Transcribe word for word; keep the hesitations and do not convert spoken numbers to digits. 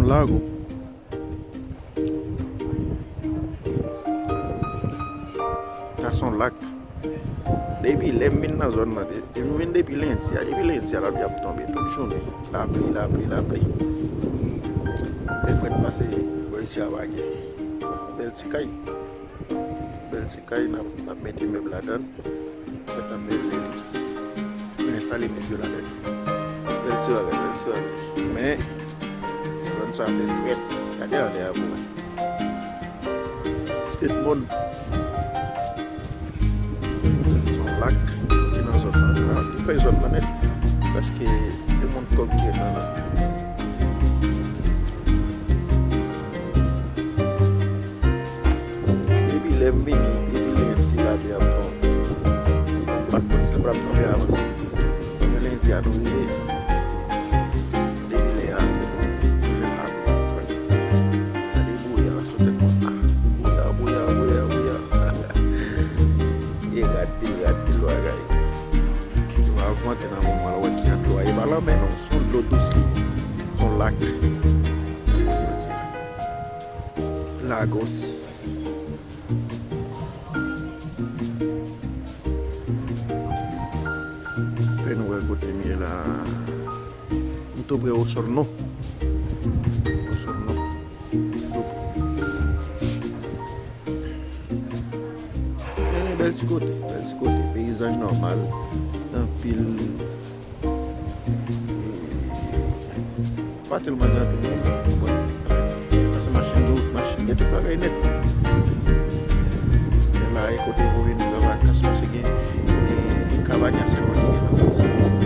Lago. Sa se yon lak. Depi lè m vin nan zòn nan, de- depi m vin depi lendi a, depi lendi a, lapli ap tonbe tout jounen. Lapli, lapli, lapli. Fè frèt pase bò isi a pa gen. Bèl ti kay. Bèl ti kay, n ap, n ap mete mèb ladan l. Fèt ap mete li. Vin enstale mèb yo ladan l. Bèl ti bagay, bèl ti bagay. Men, zòn sa fè frèt. Gade anlè a pou wè. Tèt mòn. Se yon lak ki nan zòn nan. Ah, li fè zòn nan nèt. Paske gen moun kòk ki nan zòn nan. Depi lè m vini, depi lendi lapli ap tonbe. M pa t konn si l pral tonbe avan. Men lendi a nou rive. Depi lè a, nou jwenn lapli. Gade bouya sou tèt mwen. Ah, bouya, bouya, bouya, bouya. E rad pil, rad pil bagay. Yo ap vante nan moman l wè ki nan dlo a. E pa lanmè non, se yon dlo dous li ye. Se yon lak. Lagos. Fè nou wè kote m ye la. M tou pre Osorno. Osorno. Tou pre. Eh, bèl ti kote, bèl ti kote. Peyizaj nòmal. Anpil. Pa tèlman gen anpil moun. Bon, pase machin gen wout, machin gen tout bagay nèt. Men la e kote pou vin pran vakans, paske gen, gen Kabanya sèlman ki gen nan zòn sa.